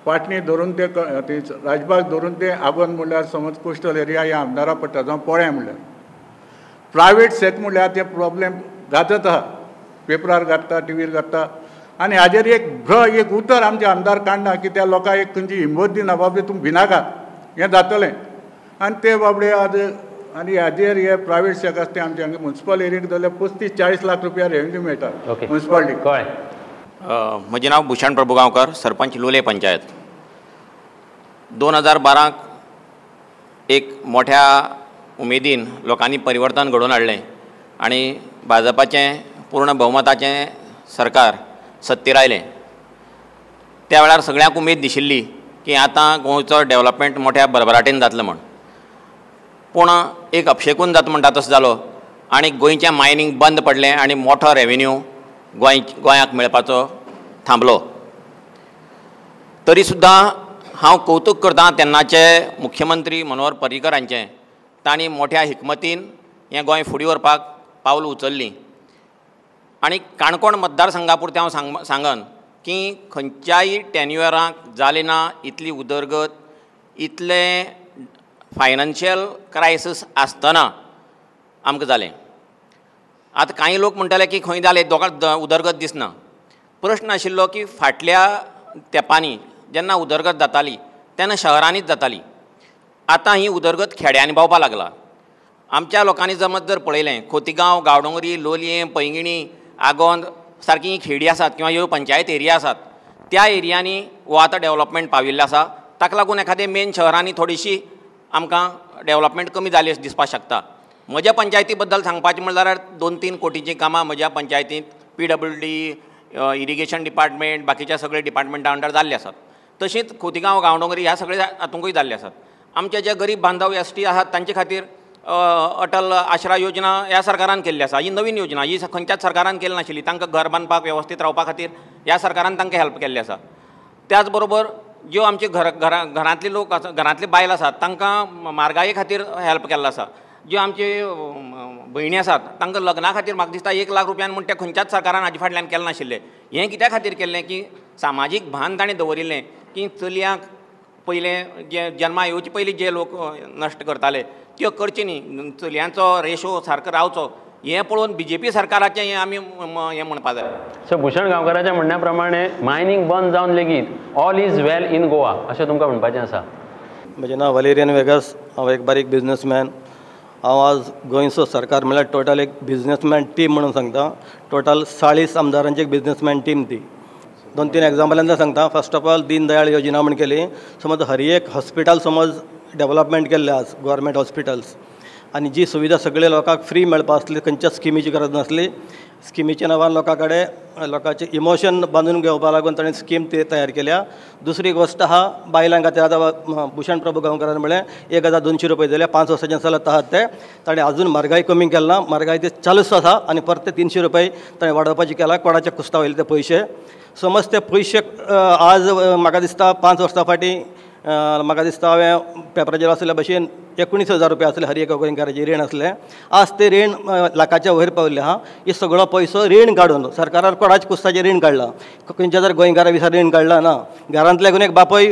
पाटणी धरून ते राजबाग धरून ते आगोंद म्हणल्यार समज कोस्टल एरिया ह्या आमदारा पडटा, जावं पोळ्या म्हणल्यार प्रायवेट शेत म्हणल्यार ते प्रॉब्लेम गाजत आहा, पेपरार घातता, टिवीर घातता आनी हाजेर एक एक उतर आमचे आमदार काडना की त्या लोकांक एक खंयची हिंमत दिना, बाबडे तुमी भिनाकात, हें जातलें. आनी ते बाबडे आज आनी हाजेर हे प्रायवेट शेक आसा ते आमचे हांगा मुन्सिपल एरियेक जाल्यार 35-40 लाख रुपया रेवेन्यू मेळटा मुन्सिपालिटी. कळ्ळें. म्हजें नांव भूषण प्रभुगांवकर, सरपंच लोलयें पंचायत. 2012 एक मोठ्या उमेदीन लोकांनी परिवर्तन घडोवन हाडलें आनी भाजपाचें पूर्ण भोवमताचें सरकार सत्तेर आयलें. त्या वेळार सगळ्यांक उमेद दिशिल्ली की आतां गोंयचो डेवलपमेंट मोठ्या भरभराटीन जातलो म्हूण, पूण एक अपशेकून जाता म्हणटा तसो जालो आनी गोंयचें मायनींग बंद पडलें आनी मोठो रेवेन्यू गोंयाक मेळपाचो थांबलो. तरी सुद्दां हांव कौतूक करतां तेन्नाचे मुख्यमंत्री मनोहर पर्रीकर हांचें, तांणी मोठ्या हिकमतीन हें गोंय फुडें व्हरपाक पावल उचल्लीं. आनी काणकोण मतदारसंघा पुरतें हांव सांगन की खंयच्याय टेन्युअराक जालें ना इतली उदरगत, इतलें फायनान्शियल क्रायसीस आसतना आमकां जालें. आतां कांय लोक म्हणटाले की खंय जालें, दोगां उदरगत दिसना. प्रश्न आशिल्लो की फाटल्या तेंपांनी जेन्ना उदरगत जाताली तेन्ना शहरांनीच जाताली, आतां ही उदरगत खेड्यांनी पावपाक लागला. आमच्या लोकांनी जमत जर पळयलें, खोतिगांव, गांवडोंगरी, लोलयें, पैंगिणी, आगोंद सारकी खेडी आसात किंवा ह्यो पंचायत एरिया आसात, त्या एरियांनी हो आतां डेवलपमेंट पाविल्लें आसा. ताका लागून एखादें मेन शहरांनी थोडीशी आमकां डेवलपमेंट कमी जाली अशें दिसपाक शकता. म्हज्या पंचायती बद्दल सांगपाचें म्हणल्यार 2-3 कोटीचीं कामां म्हज्या पंचायतींत PWD, irrigation department, बाकीच्या सगळे डिपार्टमेंटा अंडर जाल्ले आसात. तशींच खोतिगांव, गांवडोंगरी ह्या सगळे हातूंकूय जाल्ले आसात. आमचे जे गरीब बांधव ST आसात तांचे खातीर अटल आश्रा योजना ह्या सरकारान केल्ली आसा. ही नवीन योजना, ही खंयच्याच सरकारान केली नाशिल्ली. तांकां घर बांदपाक, वेवस्थीत रावपा खातीर ह्या सरकारान तांकां हेल्प केल्ली आसा. त्याच बरोबर ज्यो आमचे घरांतले लोक आसा, घरांतले बायल आसात तांकां म्हारगाये खातीर हेल्प केल्लो आसा. ज्यो आमचे भयणी आसात तांकां लग्ना खातीर म्हाका दिसता 1 लाख रुपयान म्हूण ते खंयच्याच सरकारान हाजे फाटल्यान केलें नाशिल्लें. हें कित्या खातीर केल्लें की सामाजीक भान ताणें दवरिल्लें की चलयांक पयलें जे जन्मा येवचे पयलीं जे लोक नश्ट करताले त्यो करचे न्ही, चलयांचो रेशो सारको रावचो, हें पळोवन BJP सरकाराचें हें आमी हें म्हणपा जाय. सो भूषण गांवकाराच्या म्हणण्या प्रमाणे मायनींग बंद जावन लेगीत all is well in Goa अशें तुमकां म्हणपाचें आसा. म्हजें नांव वलेरियन वेगस, हांव एक बारीक बिजनसमॅन. हांव आज गोंयचो सरकार म्हणल्यार टोटल एक बिजनसमॅन टीम म्हणून सांगता. टोटल 40 आमदारांची एक बिजनसमॅन टीम ती. 2-3 एग्जाम्पलांतल्यान सांगता. फर्स्ट ऑफ ऑल दीनदयाळ योजना म्हण केली, समज हर एक हॉस्पिटल समज डेवलपमेंट केल्लें आज गव्हर्मेंट हॉस्पिटल्स, आनी जी सुविधा सगळे लोकांक फ्री मेळपा आसली, खंयच्याच स्किमीची गरज नासली. स्किमीच्या नांवान लोकां कडेन लोकांचे इमोशन बांदून घेवपा लागून ताणें स्कीम ती तयार केल्या. दुसरी गोश्ट आहा बायलां खातीर आतां भूषण प्रभु गांवकारान म्हणलें 1200 रुपये दिले, 5 वर्सांचे चलत आहात ते. ताणें अजून म्हारगाय कमी केली ना, म्हारगाय ती चालूच आसा आनी परते 300 रुपये ताणें वाडोवपाचे केला. कोणाच्या कुस्ता वयले ते पयशे, समज ते पयशे आज म्हाका दिसता 5 वर्सां फाटीं म्हाका दिसता हांवें पेपराचेर आसल्या भशेन 19,000 रुपया आसले हर एका गोंयकाराचें रीण आसलें. आज तें रीण लाखाच्या वयर पाविल्लें आहा. हे सगळो पयसो रीण काडून सरकारान कोणाच्या कुस्ताचें रीण काडलां, खंयच्या जर गोंयकारा विसर रीण काडलां ना. घरांतल्याकून एक बापूय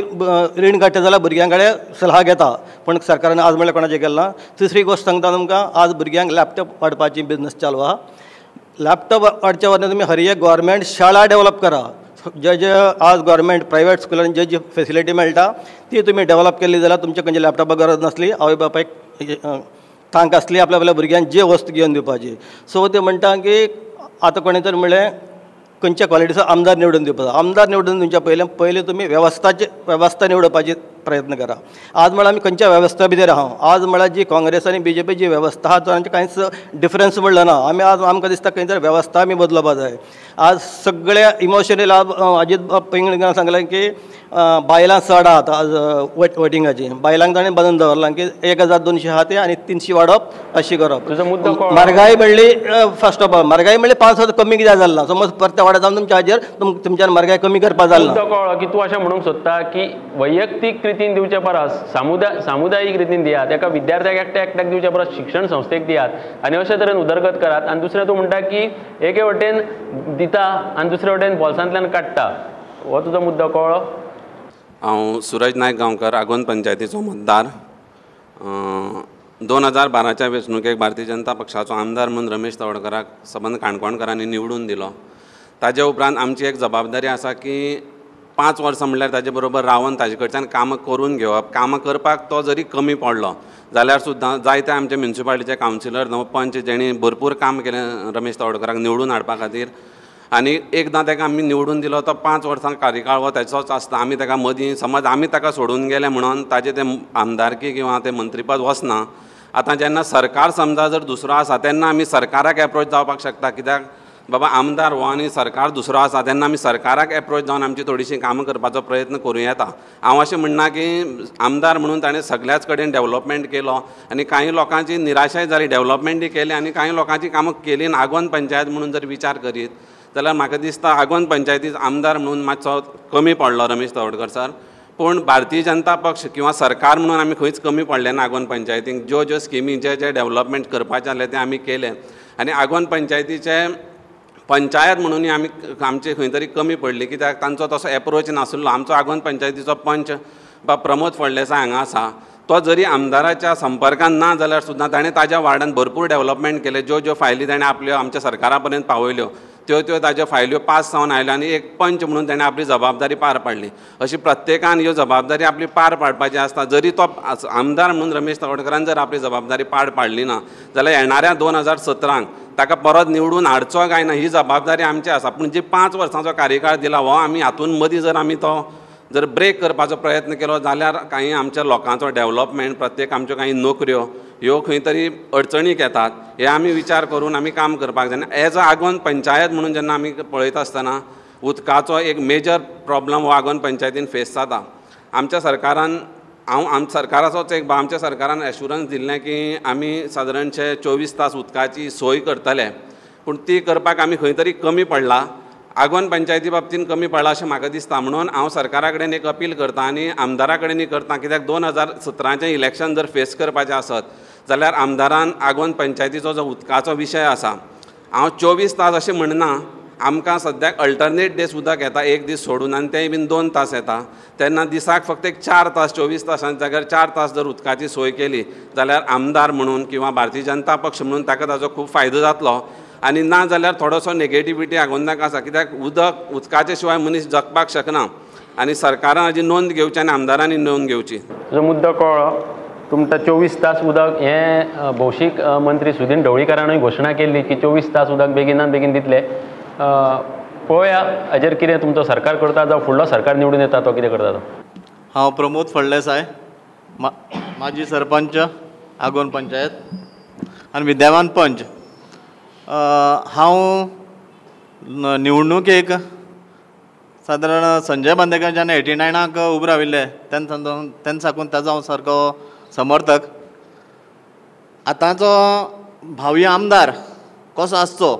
रीण काडटा जाल्यार भुरग्यां कडेन सलाह घेता, पूण सरकारान आज म्हणल्यार कोणाचें केलें ना. तिसरी गोश्ट सांगता तुमकां, आज भुरग्यांक लॅपटॉप वाडपाची बिजनस चालू आहा. लॅपटॉप वाडच्या वरवीं तुमी हर एक गव्हर्मेंट शाळा डेवलप करा. जे जे आज गव्हर्मेंट प्रायवेट स्कुलांनी जे जी फेसिलिटी मेळटा ती तुमी डेवलप केली जाल्यार तुमचे खंयच्या लॅपटॉपा गरज नासली, आवय बापायक तांक आसली आपल्या आपल्या भुरग्यांक जे वस्त घेवन दिवपाची. सो ते म्हणटा की आतां कोणें तर म्हणलें खंयच्या क्वॉलिटीचो आमदार निवडून दिवपाचो. आमदार निवडून दिवच्या पयलें पयलीं तुमी वेवस्था निवडपाची प्रयत्न करा. आज म्हळ्यार आमी खंयच्या वेवस्था भितर आहा. आज म्हळ्यार जी काँग्रेस आनी BJP जी वेवस्था आहा तांचे कांयच डिफरन्स म्हणलो ना. आमी आज आमकां दिसता खंय तरी वेवस्था आमी बदलपा जाय. आज सगळे इमोशनल अजीत पैंगीणकारान सांगलें की बायलां चड आहात आज वोटिंगाची, बायलांक ताणें बांदून दवरलां की 1200 आहा ते आनी 300 वाडोवप अशी करप. म्हारगाय म्हणली फर्स्ट ऑफ ऑल म्हारगाय म्हणली 500 कमी कित्याक जालें ना, समज परते वाडत जावन तुमच्या हाजेर तुमच्यान म्हारगाय कमी करपाक जालें ना. कळ्ळो की तूं अशें म्हणूंक सोदता की वैयक्तीक रितीन दिवचे परस सामुदायीक रितीन दियात, एका विद्यार्थ्याक एकट्या एकट्याक दिवचे परस शिक्षण संस्थेक दियात आनी अशे तरेन उदरगत करात. आनी दुसरें तूं म्हणटा की एके वटेन दिता आनी दुसरे वटेन बोल्सांतल्यान काडटा, हो तुजो मुद्दो कळ्ळो? हांव सुरज नायक गांवकर, आगोंद पंचायतीचो मतदार. 2012च्या वेंचणुकेक भारतीय जनता पक्षाचो आमदार म्हणून रमेश तवडकराक सबंद काणकोणकारांनी निवडून दिलो. ताजे उपरांत आमची एक जबाबदारी आसा की 5 वर्सां म्हणल्यार ताजे बरोबर रावन ताजे कडच्यान कामां करून घेवप. कामां करपाक तो जरी कमी पडलो जाल्यार सुद्दां जायते आमचे म्युनिसिपालिटीचे कावन्सिलर जावं पंच जेणी भरपूर काम केलें रमेश तवडकराक निवडून हाडपा खातीर. आनी एकदां ताका आमी निवडून दिलो तो 5 वर्सां कार्यकाळ हो ताचोच आसता. आमी ताका मदीं समज आमी ताका सोडून गेले म्हणून ताजें तें आमदारकी किंवा तें मंत्रीपद वचना. आतां जेन्ना सरकार समजा जर दुसरो आसा तेन्ना आमी सरकाराक एप्रोच जावपाक शकता, कित्याक बाबा आमदार हो आनी सरकार दुसरो आसा तेन्ना आमी सरकाराक एप्रोच जावन आमची थोडीशीं कामां करपाचो प्रयत्न करूं येता. हांव अशें म्हणना की आमदार म्हणून ताणें सगळ्याच कडेन डेवलपमेंट केलो आनी कांय लोकांची निराशाय जाली, डेवलपमेंटय केलें आनी कांय लोकांची कामां केली ना. आगोंद पंचायत म्हणून जर विचार करीत जाल्यार म्हाका दिसता आगोंद पंचायतीच आमदार म्हणून मातसो कमी पडलो रमेश तवडकर सर, पूण भारतीय जनता पक्ष किंवा सरकार म्हणून आमी खंयच कमी पडले ना. आगोंद पंचायतीक ज्यो ज्यो स्किमी जे जे डेवलपमेंट करपाचें आसलें तें आमी केलें आनी आगोंद पंचायतीचे पंचायत म्हणूनय आमी आमचे खंय तरी कमी पडली, कित्याक तांचो तसो एप्रोच नासलो. आमचो आगोंद पंचायतीचो पंच बा प्रमोद फळदेसाय हांगा आसा, तो जरी आमदाराच्या संपर्कान ना जाल्यार सुद्दां ताणें ताज्या वार्डान भरपूर डेवलपमेंट केलें. ज्यो ज्यो फायली ताणें आपल्यो आमच्या सरकारा पर्यंत पावयल्यो त्यो त्यो ताज्यो फायल्यो पास जावन आयल्यो आनी एक पंच म्हणून ताणें आपली जबाबदारी पार पाडली. अशी प्रत्येकान ह्यो जबाबदारी आपली पार पाडपाची आसता. जरी तो आमदार म्हणून रमेश तवडकरान जर आपली जबाबदारी पार पाडली ना जाल्यार येणाऱ्या 2017 ताका परत निवडून हाडचो काय ना ही जबाबदारी आमची आसा. पूण जी 5 वर्सांचो कार्यकाळ दिला हो आमी हातून मदीं जर आमी तो जर ब्रेक करपाचो प्रयत्न केलो जाल्यार कांय आमच्या लोकांचो डेवलपमेंट, प्रत्येक आमच्यो कांय नोकऱ्यो ह्यो खंय तरी अडचणीक येतात. हे आमी विचार करून आमी काम करपाक जाय. एज अ आगोंद पंचायत म्हणून जेन्ना आमी पळयता आसतना उदकाचो एक मेजर प्रॉब्लम हो आगोंद पंचायतीन फेस जाता. आमच्या सरकारान हांव आमच्या सरकाराचोच एक आमच्या सरकारान एश्युरन्स दिल्लें की आमी सादारणशे 24 तास उदकाची सोय करतले, पूण ती करपाक आमी खंय तरी कमी पडला. आगोंद पंचायती बाबतीन कमी पडला अशें म्हाका दिसता. म्हणून हांव सरकारा कडेन एक अपील करता आनी आमदारा कडेनूय करता, कित्याक 2017चें इलेक्शन जर फेस करपाचें आसत जाल्यार आमदारान आगोंद पंचायतीचो जो उदकाचो विशय आसा, हांव 24 तास अशें म्हणना, आमकां सद्याक अल्टरनेट डेज उदक येता, एक दीस सोडून आनी तेय बीन 2 तास येता. तेन्ना दिसाक फक्त एक 4 तास, 24 तासांच्या जाग्यार 4 तास जर उदकाची सोय केली जाल्यार आमदार म्हणून किंवा भारतीय जनता पक्ष म्हणून ताका ताजो खूब फायदो जातलो. आनी ना जाल्यार थोडोसो नेगेटिविटी आगोंदाक आसा, कित्याक उदकाचे शिवाय मनीस जगपाक शकना आनी सरकारान हाजी नोंद घेवची आनी आमदारांनी नोंद घेवची. तुजो मुद्दो कळ्ळो. तुमकां 24 तास उदक हें भौशीक मंत्री सुदीन ढवळीकारानूय घोशणा केल्ली की 24 तास उदक बेगिनात बेगीन दितले. पळोवया हाजेर कितें तुमचो सरकार करता जावं फुडलो सरकार निवडून येता तो कितें करता तो. हांव प्रमोद फळदेसाय, माजी सरपंच आगोंद पंचायत आनी विद्यामान पंच. हांव निवडणुकेक सादारण संजय बांदेकर जेन्ना 89 उबे राविल्ले तेन्ना साकून ताजो हांव सारको समर्थक. आतांचो भावी आमदार कसो आसचो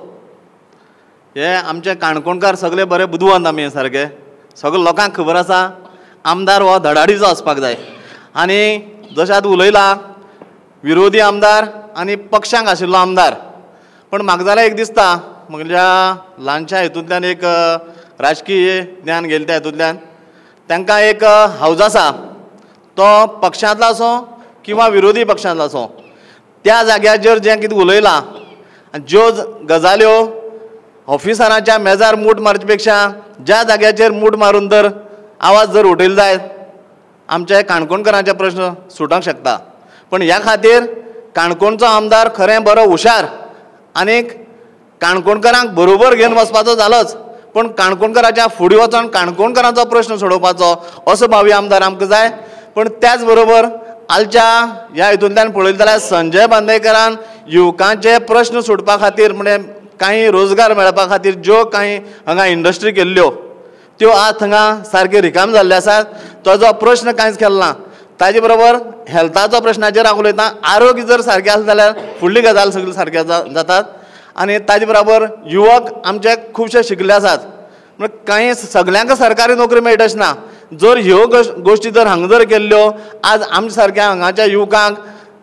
हे आमचे काणकोणकार सगळे बरे बुदवंत, आमी सारके सगळे लोकांक खबर आसा आमदार हो धडाडीचो आसपाक जाय. आनी जशें आतां उलयलां विरोधी आमदार आनी पक्षांक आशिल्लो आमदार, पण म्हाका जाल्यार एक दिसता म्हज्या ल्हानशा हितूंतल्यान एक राजकीय ज्ञान घेतलें त्या हितूंतल्यान तांकां एक हावज आसा, तो पक्षांतलो आसूं किंवा विरोधी पक्षांतलो आसूं, त्या जाग्याचेर जें कितें उलयलां आनी ज्यो गजाल्यो ऑफिसरांच्या मेजार मूठ मारचे पेक्षा ज्या जाग्याचेर मूठ मारून जर आवाज जर उठयलो जायत आमच्या काणकोणकारांचे प्रश्न सुटोवंक शकता. पण ह्या खातीर काणकोणचो आमदार खरें बरो हुशार आनीक काणकोणकारांक बरोबर घेवन वचपाचो जालोच, पण काणकोणकाराच्या फुडें वचोन काणकोणकारांचो प्रश्न सोडोवपाचो असो भावी आमदार आमकां जाय. पण त्याच बरोबर आलच्या ह्या हितूंतल्यान पळयलें जाल्यार संजय बांदेकरान युवकांचे प्रश्न सोडपा खातीर म्हणजे कांय रोजगार मेळपा खातीर ज्यो कांय हांगा इंडस्ट्री केल्ल्यो त्यो आज थंगा सारक्यो रिकाम जाल्ल्यो आसात, ताजो प्रश्न कांयच केलो ना. ताजे बरोबर हेल्थाचो प्रश्नाचेर हांव उलयतां, आरोग्य जर सारकें आसलें जाल्यार फुडली गजाल सगळी सारक्या जातात. आनी ताजे बरोबर युवक आमचे खुबशे शिकले आसात, म्हण कांय सगल्यांक सरकारी नोकरी मेळटा अशें ना. जर ह्यो गोश्टी जर हांगा जर केल्ल्यो आज आमच्या सारक्या हांगाच्या युवकांक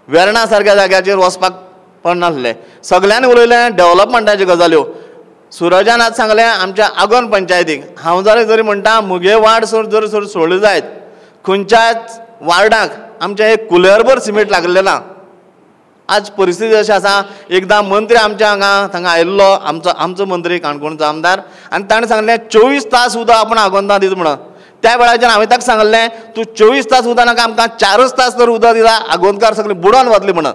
वेर्णा सारक्या जाग्याचेर वचपाक पडनासलें. सगल्यांनी उलयलें डेवलपमेंटाच्यो गजाल्यो, सुरजान आज सांगलें आमच्या आगोंद पंचायतीक, हांव जाल्यार जरी म्हणटा म्हगे वार्ड जर सोडले जायत खंयच्याच वार्डाक आमच्या एक कुलरभर सिमेंट लागलें ना. आज परिस्थिती अशी आसा, एकदां मंत्री आमच्या हांगा थांगा आयिल्लो, आमचो आमचो मंत्री काणकोणचो आमदार, आनी ताणें सांगलें 24 तास उदक आपूण आगोंदा दिता म्हणून. त्या वेळाचेर हांवें ताका सांगलें तूं 24 तास उदक नाका, आमकां 4 तास तर उदक दिला, आगोंदकार सगळें बुडोन वतलें म्हणून.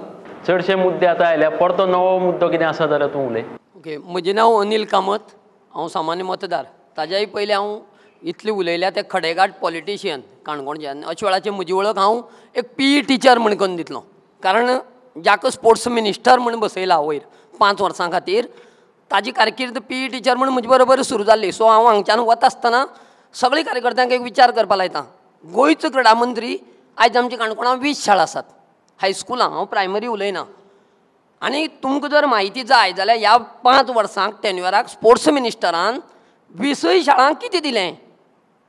चडशे मुद्दे आतां आयल्या, परतो नवो मुद्दो कितें आसा जाल्यार तूं उलय. ओके, म्हजें नांव अनिल कामत, हांव सामान्य मतदार. ताज्याय पयलीं हांव इतलें उलयल्या ते खडेगांठ पॉलिटिशियन काणकोणचे, आनी अशा वेळाचेर म्हजी वळख हांव एक पीई टिचर म्हण करून दितलो, कारण जाका स्पोर्ट्स मिनिस्टर म्हण बसयला वयर 5 वर्सां खातीर, ताजी कारकीर्द पीई टिचर म्हण म्हजे बरोबर सुरू जाल्ली. सो हांव हांगच्यान वता आसतना सगळे कार्यकर्त्यांक एक विचार करपा लायता. गोंयचो क्रिडा मंत्री आयज आमच्या काणकोणां 20 शाळा आसात, हायस्कुलां, हांव प्रायमरी उलयना. आनी तुमकां जर म्हायती जाय जाल्यार ह्या 5 वर्सांक टेन्युअराक स्पोर्ट्स मिनिस्टरान 20 शाळांक कितें दिलें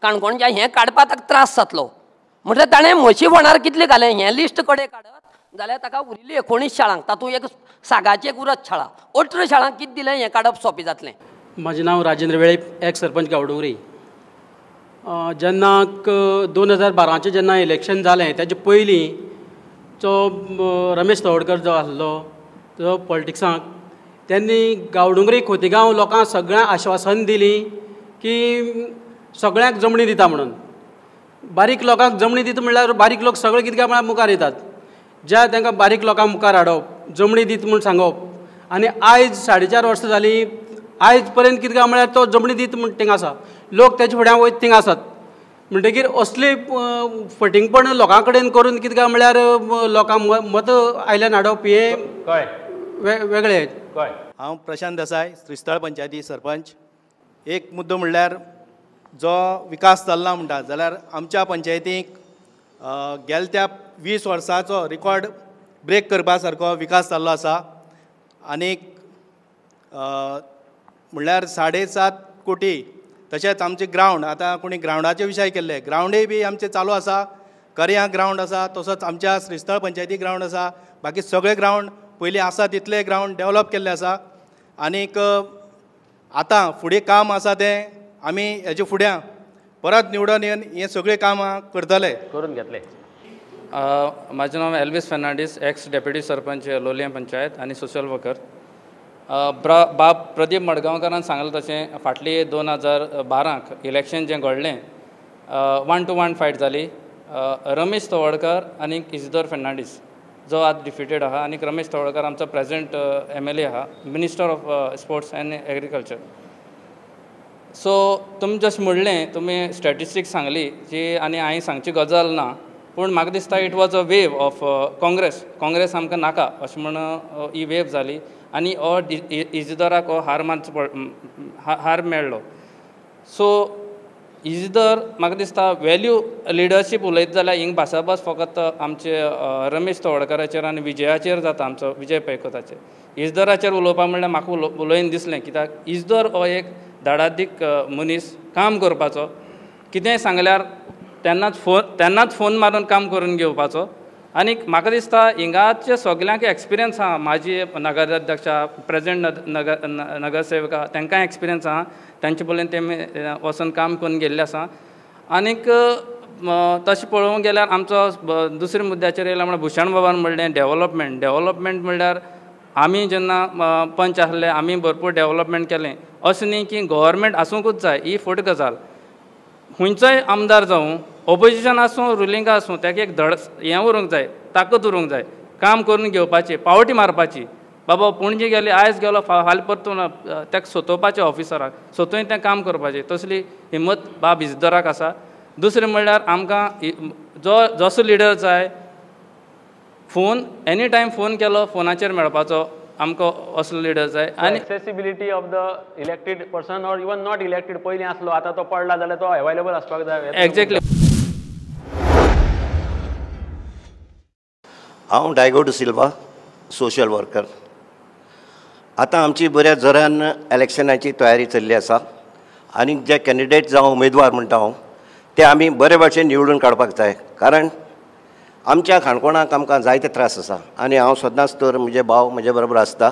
काणकोणच्या हें काडपाक ताका त्रास जातलो. म्हटल्यार ताणें म्हशी फोंडार कितलें घालें हें लिस्ट कडेन काडत जाल्यार ताका उरिल्ली 19 शाळांक, तातूंत एक सागाची एक उरत शाळा, 18 शाळांक कितें दिलें हें काडप सोंपें जातलें. म्हजें नांव राजेंद्र वेळीप, एक्स सरपंच गांवडोंगरी. जेन्ना 2012 जेन्ना इलेक्शन जालें ताजे पयलीं जो रमेश तवडकर जो आसलो तो पॉलिटिक्सांक, तेन्नी गांवडोंगरी खोतिगांव लोकांक सगळ्यांक आश्वासन दिली की सगळ्यांक जमणी दिता म्हणून. बारीक लोकांक जमणी दिता म्हणल्यार बारीक लोक सगळे कितें काय म्हळ्यार मुखार येतात, ज्या तांकां बारीक लोकांक मुखार हाडप, जमणी दीत म्हूण सांगप. आनी आयज 4.5 वर्सां जालीं, आयज पर्यंत कितें काय म्हळ्यार तो जमणी दीत म्हूण थिंगा आसा, लोक तेजे फुड्यान वयता थिंगा आसात. म्हणटकीर असली फटींगपण लोकां कडेन करून कितें काय म्हळ्यार लोकांक मत आयल्यान हाडप हें वेगळें. हांव प्रशांत देसाय, श्रीस्थळ पंचायती सरपंच. एक मुद्दो म्हणल्यार जो विकास चल्ला म्हणटा जाल्यार आमच्या पंचायतीक गेल्या त्या 20 वर्सांचो रिकॉर्ड ब्रेक करपा सारको विकास जाल्लो आसा. आनीक म्हणल्यार 7.5 कोटी, तशेंच आमचे ग्रावंड, आतां कोणी ग्रावंडाचे विशय केल्ले, ग्रावंडय बी आमचे चालू आसा. करया ग्रावंड आसा, तसोच आमच्या श्रीस्थळ पंचायती ग्रावंड आसा, बाकी सगळे ग्रावंड पयलीं आसा तितले ग्रावंड डेवलप केल्ले आसा. आनीक आतां फुडें काम आसा तें आमी हेजे फुड्यां परत निवडून येवन हें सगळें कामां करतले, करून घेतले. म्हाजें नांव Elvis Fernandes, ex deputy sarpanch Loliem panchayat आनी सोशल वर्कर. बाब प्रदीप मडगांवकारान सांगलें तशें फाटली 2012 इलेक्शन जें घडलें 1-1 फायट जाली. रमेश तवडकर आनी इजिदोर फर्नांडीस जो आज डिफिटेड आहा, आनी रमेश तवडकर आमचो प्रेजेंट MLA आहा, minister of sports and agriculture. So तुमी जशें म्हणलें, तुमी स्टॅटिस्टिक्स सांगली जी आनी हांवें सांगची गजाल ना, पूण म्हाका दिसता it was a wave of Congress. Congress आमकां नाका अशें म्हण ही वेव जाली आनी हो इजिदोराक हो हार मानचो हार मेळ्ळो. सो इजिदोर म्हाका दिसता वेल्यू लिडरशीप उलयत जाल्यार हिंग भासाभास फकत आमचे रमेश तवडकाराचेर आनी विजयाचेर जाता, आमचो विजय पैकोताचेर. इजिदोराचेर उलोवपा म्हणल्यार म्हाका उलोयन दिसलें, कित्याक इजिदोर हो एक धाडादीक मनीस, काम करपाचो, कितेंय सांगल्यार तेन्नाच फोन मारून काम करून घेवपाचो. आनी म्हाका दिसता हिंगाचे सगल्यांक एक्सपिरियन्स आहा, म्हाजी नगराध्यक्ष आहा, प्रेजेंट नगरसेवक आहा, तांकांय एक्सपिरियन्स आहा, तांचे पसून तेमी वचून काम करून गेल्ले आसा. आनीक तशें पळोवंक गेल्यार आमचो दुसऱ्या मुद्द्याचेर येयला म्हणल्यार भूषण बाबान म्हणलें डेवलपमेंट. डेवलपमेंट म्हणल्यार आमी जेन्ना पंच आसले आमी भरपूर डेवलपमेंट केलें, अशें न्ही की गव्हर्मेंट आसूंकूच जाय, ही फट गजाल. खंयचोय आमदार जावं, ओपोजिशन आसूं रुलिंग आसूं, ताका एक धड हें उरूंक जाय, ताकद उरूंक जाय, काम करून घेवपाची, पावटी मारपाची. बाबा पणजे गेले, आयज गेलो, फाल्यां परतून ताका सोतोवपाचें ऑफिसराक, सोतून तें काम करपाचें, तसली हिम्मत बाब इजिदोराक आसा. दुसरें म्हणल्यार आमकां जो जसो लिडर जाय, फोन एनी टायम फोन केलो फोनाचेर मेळपाचो, आमकां असलो लिडर जाय. आनी accessibility of the elected person or even not elected, पयलीं आसलो आतां तो पडला जाल्यार तो अवेलेबल आसपाक जाय. एक्झॅक्टली. हांव डायगो डिसिल्वा, सोशल वर्कर. आतां आमची बऱ्या जोरान इलेक्शनाची तयारी चल्ली आसा आनी जे कॅन्डिडेट जावं उमेदवार म्हणटा हांव, ते आमी बरे भाशेन निवडून काडपाक जाय. कारण आमच्या काणकोणाक आमकां जायते त्रास आसा आनी हांव सदांच तर म्हजे भाव म्हजे बरोबर आसता.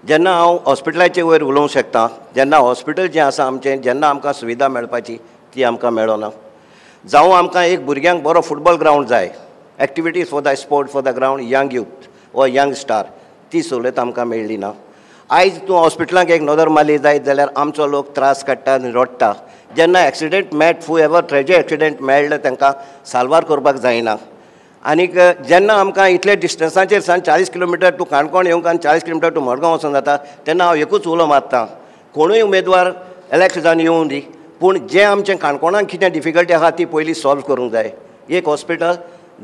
जेन्ना हांव हॉस्पिटलाचे वयर उलोवंक शकता, जेन्ना हॉस्पिटल जें आसा आमचें, जेन्ना आमकां सुविधा मेळपाची ती आमकां मेळना. जावं आमकां एक भुरग्यांक बरो फुटबॉल ग्रावंड जाय, activities for the sport for the ground, young youth or young star, ती सवलत आमकां मेळ्ळी ना. आयज तूं हॉस्पिटलांक एक नदर मारली जायत जाल्यार आमचो लोक त्रास काडटा आनी रडटा. जेन्ना एक्सिडेंट मेळट फू एवर ट्रेजर एक्सिडेंट मेळ्ळें तांकां साल्वार करपाक जायना. आनीक जेन्ना आमकां इतले डिस्टन्साचेर सान 40 किलोमिटर टू काणकोण येवंक आनी 40 किलोमिटर टू मडगांव वचूंक जाता, तेन्ना हांव एकूच उलो मारता, कोणूय उमेदवार एलेक्ट जावन येवूं दी, पूण जें आमचें काणकोणांत कितें डिफिकल्टी आसा ती पयलीं सॉल्व करूंक जाय. एक हॉस्पिटल,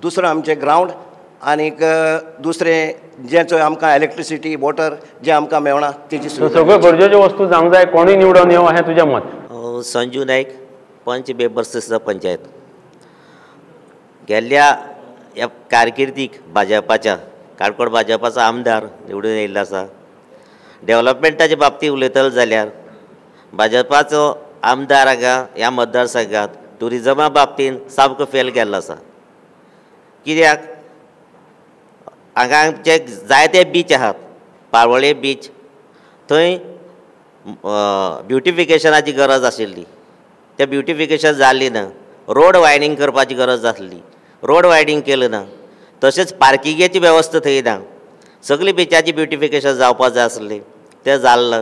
दुसरें आमचें ग्रावंड, आनीक दुसरें जें चोय आमकां इलेक्ट्रिसिटी वॉटर जें आमकां मेळना तेजी सगळ्यो गरजेच्यो वस्तू जावंक जाय, कोणूय निवडून येवं हें तुजें मत. संजू नायक, पंच बेबर्स पंचायत. गेल्ल्या ह्या कारकिर्दीक भाजपाच्या काणकोण भाजपाचो आमदार निवडून येयल्लो आसा. डेवलपमेंटाच्या बाबतींत उलयतलो जाल्यार भाजपाचो आमदार हांगा ह्या मतदारसंघात ट्युरिजमा बाबतींत सामको फेल गेल्लो आसा. कित्याक हांगा आमचे जायते बीच आहात, पाळोळें बीच, थंय ब्युटिफिकेशनाची गरज आशिल्ली, तें ब्युटिफिकेशन जाल्ली ना. रोड वायडींग करपाची गरज आसली, रोड वायडींग केलें ना. तशेंच पार्किंगेची वेवस्था थंय ना. सगळी बिचाची ब्युटिफिकेशन जावपाक जाय आसलें, तें जालें ना.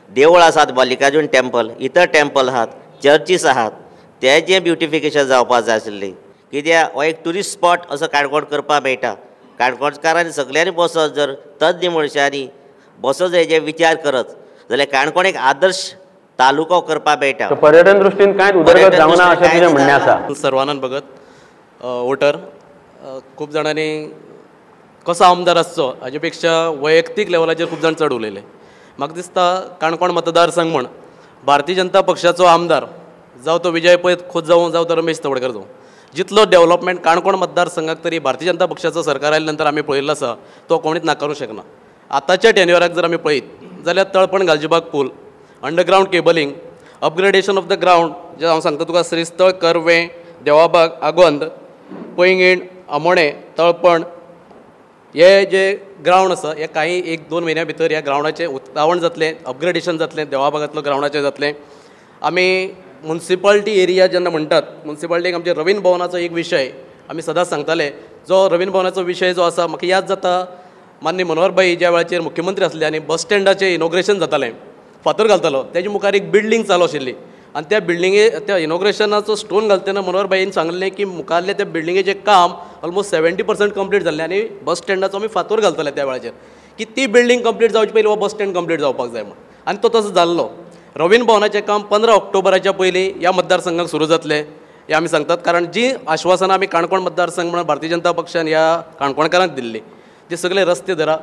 देवळ आसात, मल्लिकार्जून टेम्पल, इतर टेम्पल आहात, चर्चीस आहात, तेजें ब्युटिफिकेशन जावपाक जाय आशिल्लें. कित्याक हो एक ट्युरिस्ट स्पॉट असो काणकोण करपाक मेळटा. काणकोणकारांनी सगल्यांनी बसत जर तज्ञ मनशांनी बसत हेजे विचार करत जाल्यार काणकोण एक आदर्श तालुको करपाक मेळटा. पर्यटन दृश्टीन कांयच उदरगत जावना अशें तुजें म्हणणें आसा. सर्वानंद भगत वोटर. खूब जाणांनी कसो आमदार आसचो हाजे पेक्षा वैयक्तीक लेवलाचेर खूब जाण चड उलयले. म्हाका दिसता काणकोण मतदारसंघ म्हण भारतीय जनता पक्षाचो आमदार जावं तो विजय पै खोत जावं, जावं तो रमेश तवडकर जावं, जितलो डेवलपमेंट काणकोण मतदारसंघाक तरी भारतीय जनता पक्षाचो सरकार आयल्या नंतर आमी पळयल्लो आसा तो कोणीच नाकारूंक शकना. आतांच्या टेन्युअराक जर आमी पळयत जाल्यार तळपण गालजीबाग पूल, underground cabling, upgradation of the ground, जें हांव सांगता तुका श्रीस्थळ, करवें, देवाबाग, आगोंद, पैंगीण, आमोणें, तळपण हे जे ग्रावंड आसा हे कांय 1-2 म्हयन्या भितर ह्या ग्रावंडाचें उक्तावण जातलें, अपग्रेडेशन जातलें, देवाबागांतलो ग्रावंडाचें जातलें. आमी मुन्सिपाल्टी एरिया जेन्ना म्हणटात, मुन्सिपाल्टीक आमचे रवींद्र भवनाचो एक विशय आमी सदांच सांगताले. जो रवींद्र भवनाचो विशय जो आसा म्हाका याद जाता, माननीय मनोहर भाई ज्या वेळाचेर मुख्यमंत्री आसले आनी बस स्टँडाचें इनॉग्रेशन जातालें, फातर घालतालो, तेजे मुखार एक बिल्डींग चालू आशिल्ली आनी त्या बिल्डिंगे त्या इनॉग्रेशनाचो स्टोन घालतना मनोहर भाईन सांगलें की मुखारलें त्या बिल्डिंगेचें काम ऑलमोस्ट 70% कंप्लीट जाल्लें आनी बस स्टँडाचो आमी फातर घालतले त्या वेळाचेर की ती बिल्डींग कंप्लीट जावचे पयलीं हो बस स्टँड कंप्लीट जावपाक जाय म्हूण, आनी तो तसो जाल्लो. रवींद्र भवनाचें काम 15 ऑक्टोबराच्या पयलीं ह्या मतदारसंघाक सुरू जातलें हें आमी सांगतात. कारण जी आश्वासनां आमी काणकोण मतदारसंघ म्हणून भारतीय जनता पक्षान ह्या काणकोणकारांक दिल्ली, ते सगळे रस्ते धरा,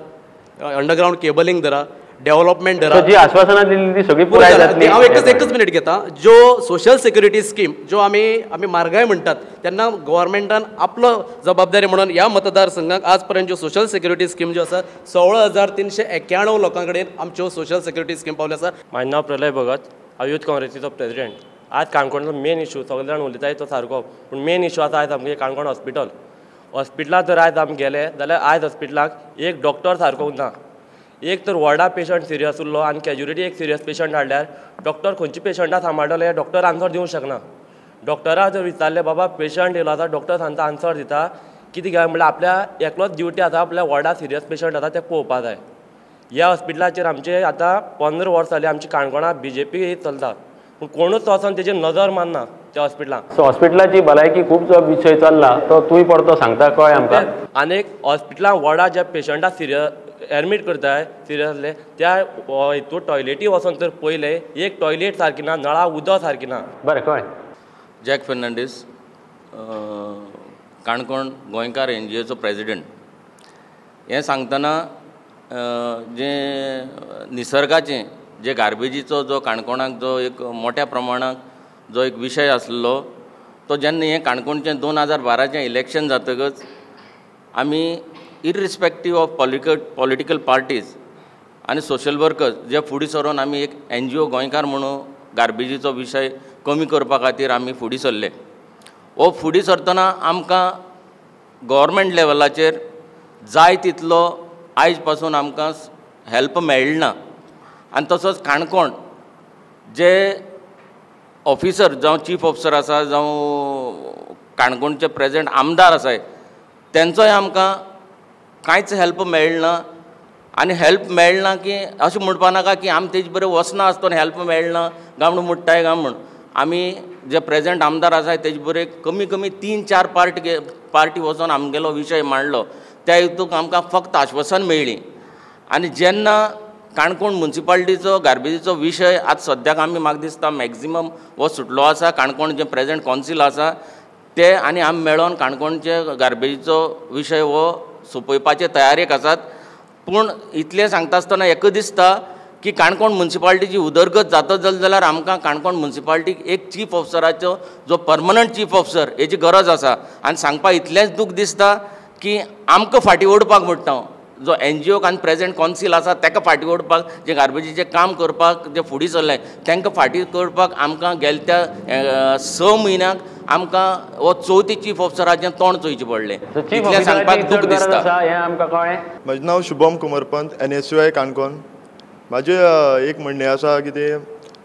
अंडरग्रावंड केबलिंग धरा, डेव्हलपमेंट धरा, जी आश्वासनां दिल्ली ती सगळी पुराय जातली. हांव एकच मिनीट घेता. ज्यो सोशल सेक्युरिटी स्कीम ज्यो आमी आमी म्हारगाय म्हणटात तेन्ना गव्हर्मेंटान आपलो जबाबदारी म्हणून ह्या मतदारसंघाक आज पर्यंत ज्यो सोशल सेक्युरिटी स्कीम ज्यो आसा 16,391 लोकां कडेन आमच्यो सोशल सेक्युरिटी स्कीम पावल्यो आसा. म्हाजें नांव प्रलय भगत, हांव यूथ काँग्रेसीचो प्रेजिडेंट. आज काणकोणचो मेन इशू सगळे जाण उलयताय तो सारको, पूण मेन इशू आसा आयज आमगे काणकोण हॉस्पिटल. हॉस्पिटलांत जर आयज आमी गेले जाल्यार आयज हॉस्पिटलाक एक डॉक्टर सारको ना. एक तर वॉर्डा पेशंट सिरियस उरलो आनी कॅज्युलिटी एक सिरियस पेशंट हाडल्यार डॉक्टर खंयच्या पेशंटाक सांबाळटले हे डॉक्टर आन्सर दिवंक शकना. डॉक्टरा जर विचारलें बाबा पेशंट येयलो आसा, डॉक्टर सांगता आन्सर दिता कितें काय म्हणल्यार आपल्या एकलोच ड्युटी आसा, आपल्या वॉर्डा सिरियस पेशंट आसा ते पळोवपा जाय. ह्या हॉस्पिटलाचेर आमचे आतां 15 वर्सां जालीं आमची काणकोणा बीजेपी चलता, पूण कोणूच वचोन तेजेर नजर मारना त्या हॉस्पिटलांत. सो हॉस्पिटलाची भलायकी खूब जो विशय चल्ला तो तूंय परतो सांगता कळ्ळें आमकां. आनी हॉस्पिटलांत वॉर्डा ज्या पेशंटाक सिरियस एडमीट करताय सिरियस आसले त्या हितून टॉयलेटी वचोन तर पयलें एक टॉयलेट सारकी ना, नळा उदक सारकी ना. बरें कळ्ळें. जॅक फेर्नांडीस, काणकोण गोंयकार एनजीओचो प्रेजिडेंट. हें सांगतना जें निसर्गाचें जे गार्बेजीचो जो काणकोणाक जो एक मोठ्या प्रमाणाक जो एक विशय आसलो तो जेन्ना हें काणकोणचें 2012चें इलेक्शन जातकच आमी इरिस्पेक्टीव ऑफ पॉलिटिकल पार्टीज आनी सोशल वर्कर्स जे फुडें सरून आमी एक एनजीओ गोंयकार म्हणून गार्बेजीचो विशय कमी करपा खातीर आमी फुडें सरले. हो फुडें सरतना आमकां गव्हर्मेंट लेवलाचेर जाय तितलो आयज पासून आमकां हेल्प मेळना. आनी तसोच काणकोण जे ऑफिसर जावं चीफ ऑफिसर आसा जावं काणकोणचे प्रेजेंट आमदार आसाय तेंचोय आमकां कांयच हेल्प मेळना. आनी हेल्प मेळना की अशें म्हणपा नाका की आमी तेजे बरें वचना आसतना हेल्प मेळना काय म्हूण म्हणटाय काय म्हूण. आमी जे प्रेजेंट आमदार आसाय तेजे बरें कमी कमी 3-4 पार्टी वचोन आमगेलो विशय मांडलो, त्या हितूक आमकां फक्त आश्वासन मेळ्ळी. आनी जेन्ना काणकोण मुन्सिपाल्टीचो गार्बेजीचो विशय आज सद्याक आमी म्हाका दिसता मॅक्जिमम हो सुटलो आसा. काणकोण जे प्रेजेंट कौन्सिल आसा ते आनी आमी मेळोन काणकोणचे गार्बेजीचो विशय हो सोंपोवपाचे तयारेक आसात. पूण इतलें सांगता आसतना एकूच दिसता की काणकोण मुन्सिपाल्टीची उदरगत जाता जाल्यार आमकां काणकोण मुन्सिपाल्टीक एक चीफ ऑफिसराचो जो परमनंट चीफ ऑफिसर हेची गरज आसा. आनी सांगपा इतलेंच दूख दिसता की आमकां फाटीं ओडपाक म्हणटा हांव, जो एनजीओक आनी प्रेजेंट कौन्सिल आसा ताका फाटीं ओडपाक, जे गार्बेजीचें काम करपाक जे फुडें सरलें तांकां फाटीं करपाक आमकां गेल्या त्या 6 म्हयन्याक आमकां हो चवथी चीफ ऑफिसराचें तोंड चोयचें पडलें. इतलें सांगपाक दूख दिसता. हें आमकां कळ्ळें. म्हजें नांव शुभम कुमरपंत, NSUI Canacona. म्हाजें एक म्हणणें आसा कितें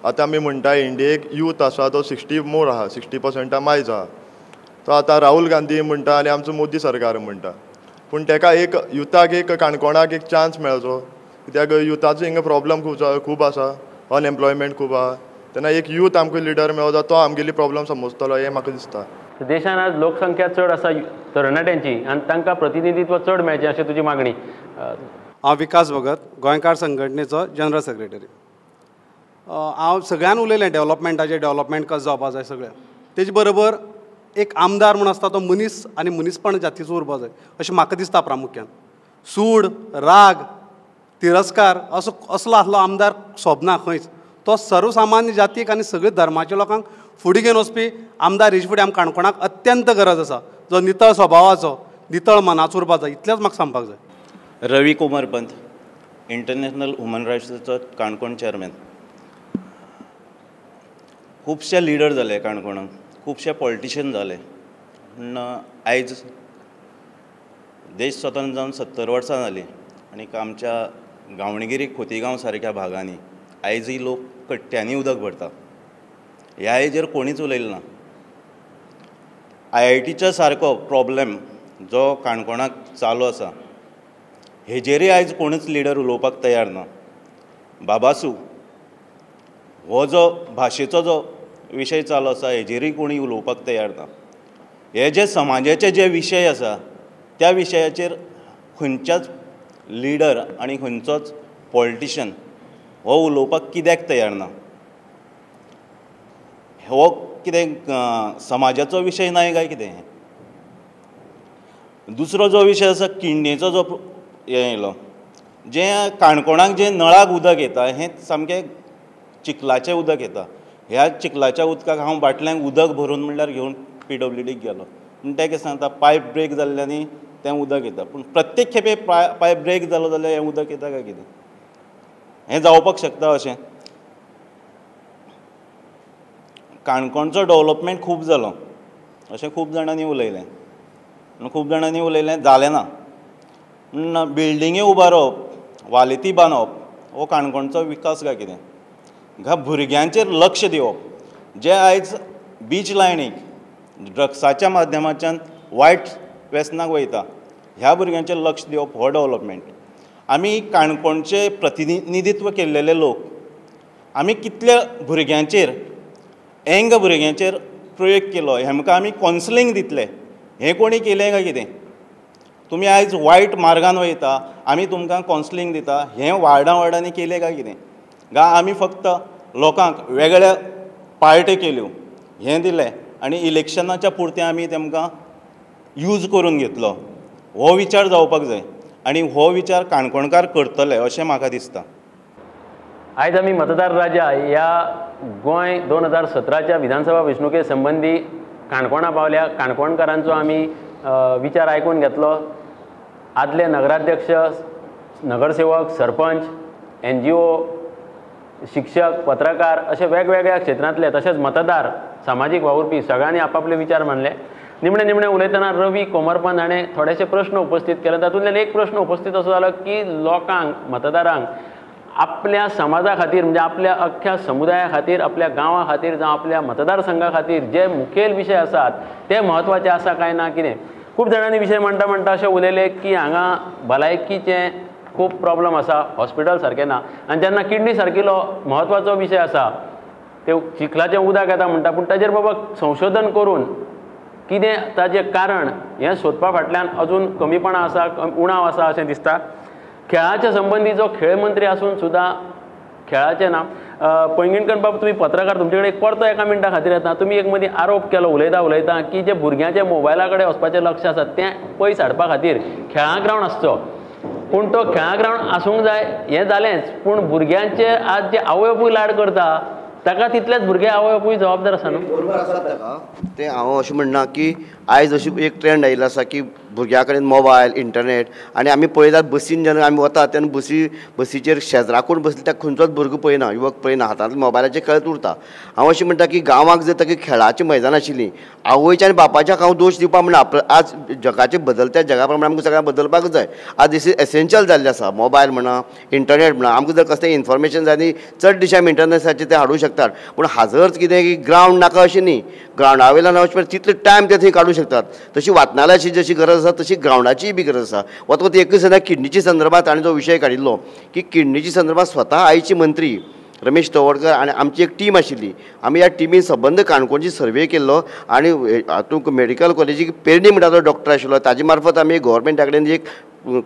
आतां आमी म्हणटा इंडियेक यूथ आसा तो 60 मोर आहा, 60% मायज आहा. तो आतां राहुल गांधी म्हणटा आनी आमचो मोदी सरकार म्हणटा, पूण तेका एक युथाक एक काणकोणाक एक चान्स मेळचो, कित्याक युथाचो हिंगा प्रॉब्लम खूब आसा, अनएम्प्लॉयमेंट खूब आहा. तेन्ना एक यूथ आमकां लिडर मेळो तो आमगेली प्रॉब्लम समजतलो हें म्हाका दिसता. देशान आज लोकसंख्या चड आसा तरणाट्यांची आनी तांकां प्रतिनिधित्व चड मेळचें अशें तुजी मागणी. हांव विकास भगत, गोंयकार संघटनेचो जनरल सेक्रेटरी. हांव सगळ्यान उलयलें डेवलपमेंटाचें, डेवलपमेंट कशें जावपा जाय सगळें. तेजे बरोबर एक आमदार म्हूण आसता तो मनीस आनी मनीसपण जातीचो उरपा जाय अशें म्हाका दिसता. प्रामुख्यान सूड, राग, तिरस्कार असो असलो आसलो आमदार सोबना खंयच. तो सर्वसामान्य जातीक आनी सगळे धर्माच्या लोकांक फुडें घेवन वचपी आमदार हेजे फुडें आमकां काणकोणाक अत्यंत गरज आसा, जो नितळ स्वभावाचो, नितळ मनाचो उरपा जाय. इतलेंच म्हाका सांगपाक जाय. रवी कुमारपंत, इंटरनॅशनल ह्युमन रायट्साचो काणकोण चेअरमॅन. खुबशे लिडर जाले काणकोणाक, खुबशे पॉलिटिशियन जाले, पूण आयज देश स्वतंत्र जावन 70 वर्सां जालीं आनी आमच्या गांवणगिरी खोतीगांव सारक्या भागांनी आयजय लोक कट्ट्यांनी उदक भरता. ह्या हेजेर कोणीच उलयलो ना. IITच्या सारको प्रॉब्लम जो काणकोणाक चालू आसा हेजेरय आयज कोणूच लिडर उलोवपाक तयार ना. बाबासू हो जो भाशेचो जो विशय चालू आसा हेजेरय कोणी उलोवपाक तयार ना. हे जे समाजाचे जे विशय आसा त्या विशयाचेर खंयच्याच लिडर आनी खंयचोच पॉलिटिशन हो उलोवपाक कित्याक तयार ना? हो कितें समाजाचो विशय ना काय कितें? दुसरो जो विशय आसा किडणेचो जो हें येयलो, जें काणकोणाक जें नळाक उदक येता हें सामकें चिखलाचें उदक येता. ह्या चिखलाच्या उदकाक हांव बाटल्यांक उदक भरून म्हणल्यार घेवन PWDक गेलो, पूण ते कितें सांगता पायप ब्रेक जाल्ल्यानी तें उदक येता. पूण प्रत्येक खेपे पायप ब्रेक जालो जाल्यार हें उदक येता काय कितें? हें जावपाक शकता अशें? काणकोणचो डेवलपमेंट खूब जालो अशें खूब जाणांनी उलयलें, खूब जाणांनी उलयलें जालें ना. बिल्डिंगे उबारप, वालेती बांदप हो काणकोणचो विकास काय कितें? ह्या भुरग्यांचेर लक्ष दिवप, जे आयज बीच लायनीक ड्रग्साच्या माध्यमाच्यान वायट वेसनाक वयता ह्या भुरग्यांचेर लक्ष दिवप हो डेवलपमेंट. आमी काणकोणचे प्रतिनिधित्व केल्लेले लोक आमी कितल्या भुरग्यांचेर, यंग भुरग्यांचेर प्रयोग केलो, हेमकां आमी कॉन्सलिंग दितले, हें कोणी केलें काय कितें? तुमी आयज वायट मार्गान वयता, आमी तुमकां कॉन्सलिंग दिता, हें वार्डां वार्डांनी केलें काय कितें? गा आमी फक्त लोकांक वेगळ्या पार्ट्यो केल्यो, हें दिलें आनी इलेक्शनाच्या पुरतें आमी तेमकां यूज करून घेतलो. हो विचार जावपाक जाय आनी हो विचार काणकोणकार करतले अशें म्हाका दिसता. आयज आमी मतदार राजा ह्या गोंय 2017च्या विधानसभा वेंचणुके संबंदी काणकोणा पावल्या. काणकोणकारांचो आमी विचार आयकून घेतलो. आदले नगराध्यक्ष, नगरसेवक, सरपंच, NGO, शिक्षक, पत्रकार अशे वेगवेगळ्या क्षेत्रांतले तशेंच मतदार, सामाजीक वावुरपी सगळ्यांनी आपापले विचार मांडले. निमणे निमणे उलयतना रवी कोमरपंत हाणें थोडेशे प्रश्न उपस्थीत केले. तातूंतल्यान एक प्रश्न उपस्थीत असो जालो की लोकांक, मतदारांक आपल्या समाजा खातीर म्हणजे आपल्या अख्ख्या समुदाया खातीर, आपल्या गांवा खातीर जावं आपल्या मतदारसंघा खातीर जे मुखेल विशय आसात ते म्हत्वाचे आसा काय ना कितें. खूब जाणांनी विशय म्हणटा म्हणटा अशें उलयलें की हांगा भलायकीचें खूब प्रॉब्लम आसा, हॉस्पिटल सारकें ना, आनी जेन्ना किडनी सारकिलो म्हत्वाचो विशय आसा ते चिखलाचें उदक येता म्हणटा, पूण ताजेर बाबा संशोधन करून कितें ताजें कारण हें सोदपा फाटल्यान अजून कमीपणां आसा, उणाव आसा अशें दिसता. खेळाच्या संबंदी जो खेळ मंत्री आसून सुद्दां खेळाचें ना. पैंगीणकर बाब, तुमी पत्रकार, तुमचे कडेन परतो एका मिनटा खातीर येता. तुमी एक मदीं आरोप केलो उलयता उलयता की जे भुरग्यांचे मोबायला कडेन वचपाचें लक्ष आसा तें पयस हाडपा खातीर खेळां ग्रावंड आसचो, पूण तो खेळां ग्रावंड आसूंक जाय हें जालेंच, पूण भुरग्यांचे आज जे आवय बापूय लाड करता ताका तितलेच भुरगे आवय बापूय जबाबदार आसा न्हू. बरोबर आसा ताका तें. हांव अशें म्हणना की आयज अशी एक ट्रेंड आयिल्लो आसा की भुरग्यां कडेन मोबायल, इंटरनेट, आनी आमी पळयतात बसीन जेन्ना आमी वतात तेन्ना बसीचेर शेजरा कोण बसले ताका खंयचोच भुरगो पळयना, युवक पळयना, हातांत मोबायलाचेर खेळत उरता. हांव अशें म्हणटा की गांवाक जर ताका खेळाचें मैदान आशिल्लीं, आवयच्या आनी बापाच्याक हांव दोश दिवपाक म्हणना. आज जगाचे बदलत्या जगा प्रमाणे आमकां सगळ्यांक बदलपाक जाय. आज दिस is essential जाल्लें आसा. मोबायल म्हणा, इंटरनेट म्हणा, आमकां जर कसलें इन्फॉर्मेशन जाय न्ही चड दिशा आमी इंटरनेटाचेर तें हाडूंक शकतात. पूण हाजो अर्थ कितें की ग्रावंड नाका अशें न्ही, ग्रावंडा वयल्यान वचपा तितलो टायम ते थंय काडूंक शकतात. तशी वाचनालयाची जशी गरज आसा तशी ग्रावंडाचीय बी गरज आसा. वता एकूच दिसना किडनीच्या संदर्भात ताणें जो विशय काडिल्लो की किडनीच्या संदर्भात स्वता आयचे मंत्री रमेश तवडकर आनी आमची एक टीम आशिल्ली, आमी ह्या टिमीन सबंद काणकोणची सर्वे केल्लो आनी हातूंत मेडिकल कॉलेजीक पेरणी म्हणटा तो डॉक्टर आशिल्लो, ताजे मार्फत आमी गव्हर्मेंटा कडेन एक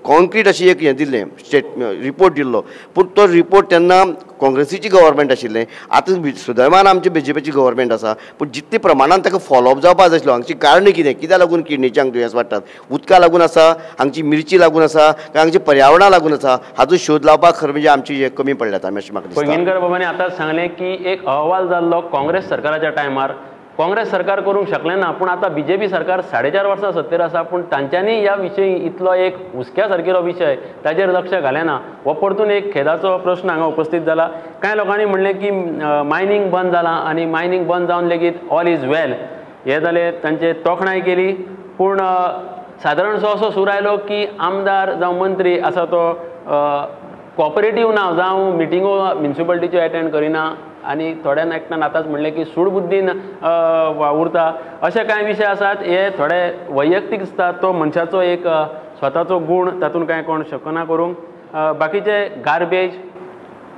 कॉन्क्रीट अशी एक हें दिल्लें, स्टेट रिपोर्ट दिल्लो. पूण तो रिपोर्ट तेन्ना काँग्रेसीची गव्हर्मेंट आशिल्लें, आतां सुदैवान आमची बीजेपीची गव्हर्मेंट आसा. पूण जितले प्रमाणान ताका फॉलोअप जावपाक जाय आसलो, हांगची कारणां कितें, कित्याक लागून किडनीचें हांगा दुयेंस वाडटात, उदका लागून आसा, हांगची मिरची लागून आसा, काय हांगची पर्यावरणा लागून आसा, हाचो शोध लावपाक खरें म्हणजे आमची हें कमी पडल्यात आमी अशें म्हाका दिसता. पैंगीणकर बाबांनी आतांच सांगलें की एक अहवाल जाल्लो काँग्रेस सरकाराच्या टायमार, काँग्रेस सरकार करूंक शकलें ना, पूण आतां बीजेपी सरकार 4.5 वर्सां सत्तेर आसा, पूण तांच्यांनी ह्या विशयी इतलो एक हुस्क्या सारकिलो विशय ताजेर लक्ष घालें ना. हो परतून एक खेदाचो प्रश्न हांगा उपस्थित जाला. कांय लोकांनी म्हणलें की मायनींग बंद जालां आनी मायनींग बंद जावन लेगीत ऑल is वेल हें जालें, तांचे तोखणाय केली. पूण सादारणसो असो सूर आयलो की आमदार जावं मंत्री आसा तो कॉपरेटीव ना, जावं मिटिंगो म्युनिसिपालिटीच्यो एटेंड करिना, आनी थोड्यान एकट्यान आतांच म्हणलें की सूडबुद्दीन वावुरता. अशे कांय विशय आसात हे थोडे वैयक्तीक दिसता, तो मनशाचो एक स्वताचो गूण, तातूंत कांय कोण शकना करूंक. बाकीचे गार्बेज,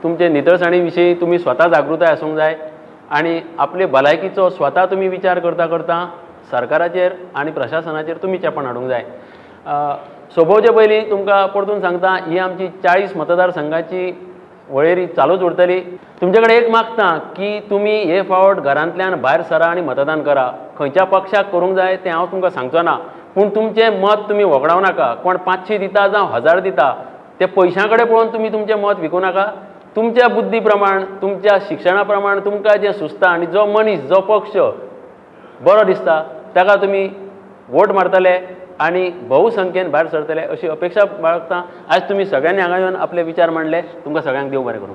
तुमचे नितळसाणी विशीं तुमी स्वता जागृताय आसूंक जाय आनी आपले भलायकीचो स्वता तुमी विचार करता करता सरकाराचेर आनी प्रशासनाचेर तुमी चेपण हाडूंक जाय. सोंपोवचे पयलीं तुमकां परतून सांगता, ही आमची 40 मतदारसंघाची वळेरी चालूच उरतली. तुमचे कडेन एक मागता की तुमी हे फावट घरांतल्यान भायर सरा आनी मतदान करा. खंयच्या पक्षाक करूंक जाय तें हांव तुमकां सांगचो ना, पूण तुमचें मत तुमी वगडावं नाका. कोण 500 दिता जावं 1000 दिता ते पयशां कडेन पळोवन तुमी तुमचें मत विकूं नाका. तुमच्या बुद्धी प्रमाण, तुमच्या शिक्षणा प्रमाण तुमकां जें सुचता आनी जो मनीस, जो पक्ष बरो दिसता ताका तुमी वोट मारतले आनी बहुसंख्येन भायर सरतले अशी अपेक्षा बाळगता. आज तुमी सगळ्यांनी हांगा येवन आपले विचार मांडले, तुमकां सगळ्यांक देव बरें करूं.